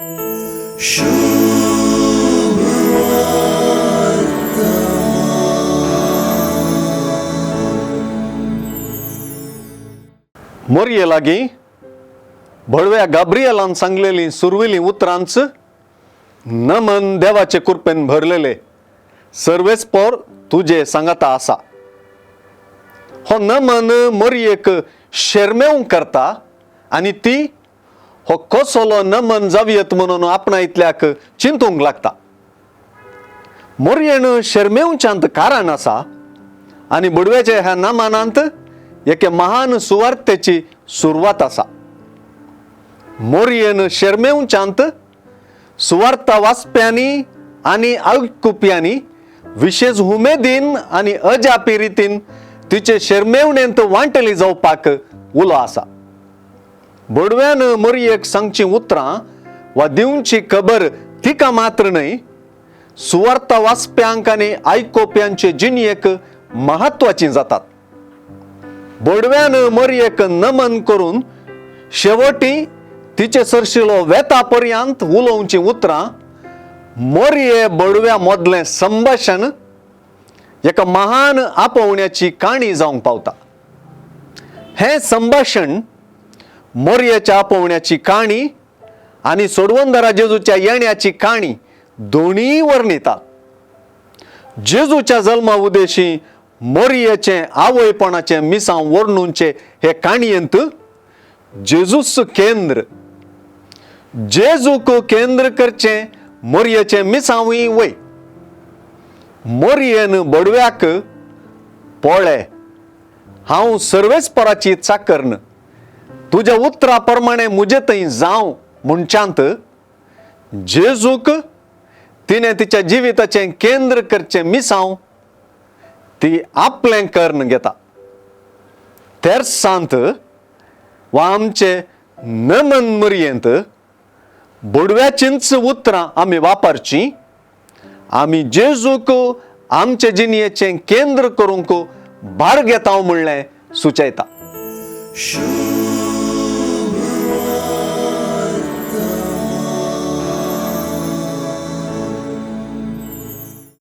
मोरये लागीं भडव्या गाब्रियलान सांगलेलीं सुरवेलीं उतरांच नमन देवाचे कृपेन भरलेले सर्वेच पोर तुजे सांगाता आसा. हो नमन मोरयेक शेरमेव करता आनी ती हो कसलो नमन जावयत म्हणून आपणायतल्याक चिंतूंक लागता. मोरयेन शेरमेवच्यांत कारण आसा आनी बुडव्याच्या ह्या नमनांत एके महान सुवार्तेची सुरवात आसा. मोरयेन शेरमेवच्यांत सुवार्ता वाचप्यांनी आनी आयकुप्यांनी विशेश उमेदीन आनी अजापी रितीन तिचे शेरमेवणेंत वांटली जावपाक उलो आसा. बडव्यान मोरयेक सांगची उतरां वा दिवची खबर तिका मात्र न्हय, सुवार्ता वाचप्यांक आनी आयकोप्यांचे जिणयेक म्हत्वाची जातात. बडव्यान मोरयेक नमन करून शेवटी तिचे सरशिलो वेता पर्यंत उलोवची उतरां मोरये बडव्या मदलें संभाशण एका महान आपोवण्याची काणी जावंक पावता. हें संभाशण मोरयेच्या आपोवण्याची काणी आनी सोडवंदरा जेजूच्या येण्याची काणी दोनूय वर्णितात. जेजूच्या जल्मा उदेशी मोरयेचें आवयपणाचें मिसांव वर्णूंचे हे काणयेंत जेजूस केंद्र, जेजूक केंद्र करचें मोरयेचें मिसांवूय वय. मोरयेन बडव्याक पळे हांव सर्वेस्पराची चाकर्न, तुज्या उतरा प्रमाणे म्हजे थंय जावं म्हणच्यांत जेजूक तिणें तिच्या जिविताचें केंद्र करचें मिसांव ती आपलें कर्ण घेता. तेर्सांत वा आमचे नमन मोरयेंत बोडव्याचींच उतरां आमी वापरचीं. आमी जेजूक आमचे जिणयेचें केंद्र करूंक भार घेता म्हणलें सुचयता.